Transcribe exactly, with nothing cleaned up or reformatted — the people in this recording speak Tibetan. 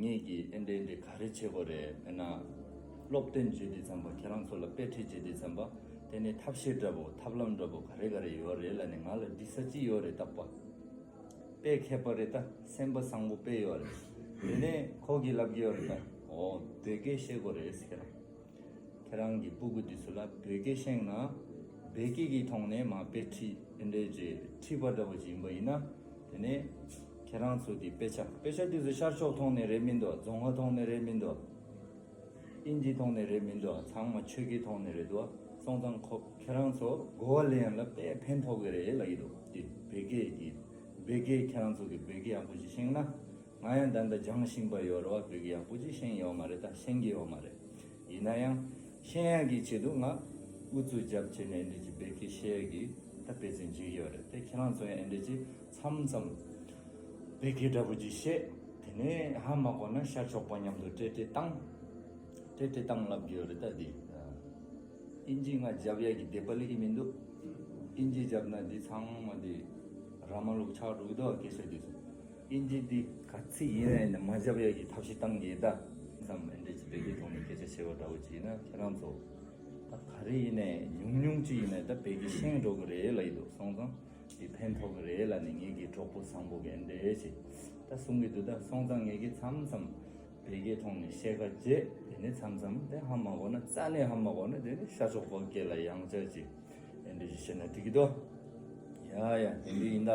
ངེད་ཀྱིས་ཨེ་འདྲས་ཨེ་འདྲས་ག་རེ་བྱེད་དགོས་རེད། ཨེ་ན་སློབ་སྟོན་བྱེད་དུས་ཙམ་པ། ཁྱེད་རང་ཚོ་ལ་དཔེ་ཁྲིད་བྱེད་དུས་ཙམ་པ། དེ་ནས་ཐབས་ཤེས་འདྲ་པོ་ཐབས་ལམ་འདྲ་པོ་ག་རེ་ག་རེ་ཡོད་རེད་ལབ་ནས་ང་ལ་འདྲི་ས་ཅི་ཡོད་རེད། རྟག་པ་དཔེ་མཁས་པ་རེད། ད་སེམས་པ་བཟང་པོ་དཔེ་ཡོད་རེད། དེ་ནས་ཁོ་གིས་ལབ་ཀྱི་ཡོད་རེད། ད་འོ་བོད་སྐད་བཤད་དགོས་རེད་ཟེར། ཁྱེད་རང་གི་སྤུ་གུ་དེ་ཚོ་ལ་བོད་སྐད་ཤེས་ན། བོད་སྐད་ཀྱི་ཐོག་ནས་མ་དཔེ་ཁྲིད་ཨེ་འདྲས་ཅིག་ཁྲིད་པ་འདྲ་པོ་ཅིག་ཡིན་པ་ཡིན་ན། དེ་ནས་ཁྱེད་རང་ཚོ་དེ་དཔེ་ཆ་དཔེ་ཆ་དེ་ཚོ་ཤར་ཕྱོགས་ཐོག་ནས་རེད་མི་འདུག་རྫོང་ཁ་ཐོག་ནས་རེད་མི་འདུག་ཨིན་ཇི་ཐོག་ནས་རེད་མི་འདུག་ཚང་མ་ཆོས་སྐད་ཐོག་ནས་རེད་འདུག་སོང་ཙང་ཁོ་ཁྱེད་རང་ཚོ་གོ་བ་ལེན་ཡ་ལ་དཔེ་ཕན་ཐོགས་ཀྱི་རེད་ལབ་ཀྱི་འདུག་དེ་བོད་སྐད་ཀྱི་བོད་སྐད་ཁྱེད་རང་ཚོ་གི་བོད་སྐད་ཡག་པོ་ཅིག་ཤེས་ན། ང་ཡང་ད་ལྟ་སྦྱང་བཞིན་པ་ཡོད་རེད་བ། བོད་སྐད་ཡག་པོ་ཅིག་ཤེས་ཡོད་མ་རེད། ད་ཤེས་ཀྱི་ཡོད་མ་རེད། ཡིན་ན་ཡང་ཤེས་ཡག་གི་ཆེད་དུ་ང་ཨུ་ཚུགས་རྒྱབ་བྱས་ནས་ཨེ་འདྲས་ཅིག་བོད་སྐད་བཤད་ཡག་གི་ད་འབད་བརྩོན་བྱེད་ཀྱི་ཡོད་རེད། དེ་ཁྱེད་རང་ཚོ་ཡང་ཨེ་འདྲས་ཅིག་མཚམས་མཚམས་བོད་སྐད་འདྲ་པོ་ཅིག་བཤད། དེ་ནས་ཧ་མ་གོ་ན་ཤར་ཕྱོགས་པ་མཉམ་དུ་ཏྲེ་ཏྲེ་བཏང་། ཏྲེ་ཏྲེ་བཏང་ལབ་ཀྱི་ཡོད་རེད། ད་འདི། ཨིན་ཇི་ང་རྒྱབ་ཡ་གི་དད་པ་སླེབས་ཀྱི་མི་འདུག་ཨིན་ཇི་རྒྱབ་ན་འདི་ཚང་མ་འདི་ར་མ་ལུག་ཆགས་འགྲོ་གི་འདུག་སྐད་ཆ་འདི་ཚོ། ཨིན་ཇི་འདི་ག་ཚིག་ཡིན་ན་ཡིན་ན་མ་རྒྱབ་ཡ་གི་ཐབས་ཤེས་བཏང་གི་ཡིན། ད་བསམ་ཨེ་འདྲས་ཅིག་བོད་སྐད་ཐོག་ནས་སྐད་ཆ་བཤད་པ་འདྲ་པོ་ཅིག་ཡིན་ན། ཁྱེད་རང་ཚོ་ད་ག་རེ་ཡིན་ནའི་ཉུང་ཉུང་ཅིག་ཡིན་ནའི་ད་བོད་སྐད་ཤེས་འགྲོ་གི་རེད་ལབ་ཀྱི་འདུག་སོང་ཙང་འདི་ཕན་ཐོགས་གི་རེད་ལབ་ནས་ངེད་ཀྱི་གྲོགས་པོ་བཟང་པོ་གི་ཨེ་འདྲས་ཅིག་ད་གསུང་གི་འདུག་ད་སོང་ཙང་ངེད་ཀྱིས་མཚམས་མཚམས་བོད་སྐད་ཐོག་ནས་བཤད་ཁ་བྱེད། དེ་ནས་མཚམས་མཚམས་དེ་ཧ་མ་གོ་ན། རྩ་ནས་ཧ་མ་གོ་ན་དེ་ནས་ཤར་ཕྱོགས་པ་སྐད་ལ་ཡང་བསྐྱར་ཅིག་ཨེ་འདྲས་ཅིག་བཤད་ན་འགྲིག་གི་འདུག་ཡ་ཡ་དེ་འདྲས་ཡིན་ད།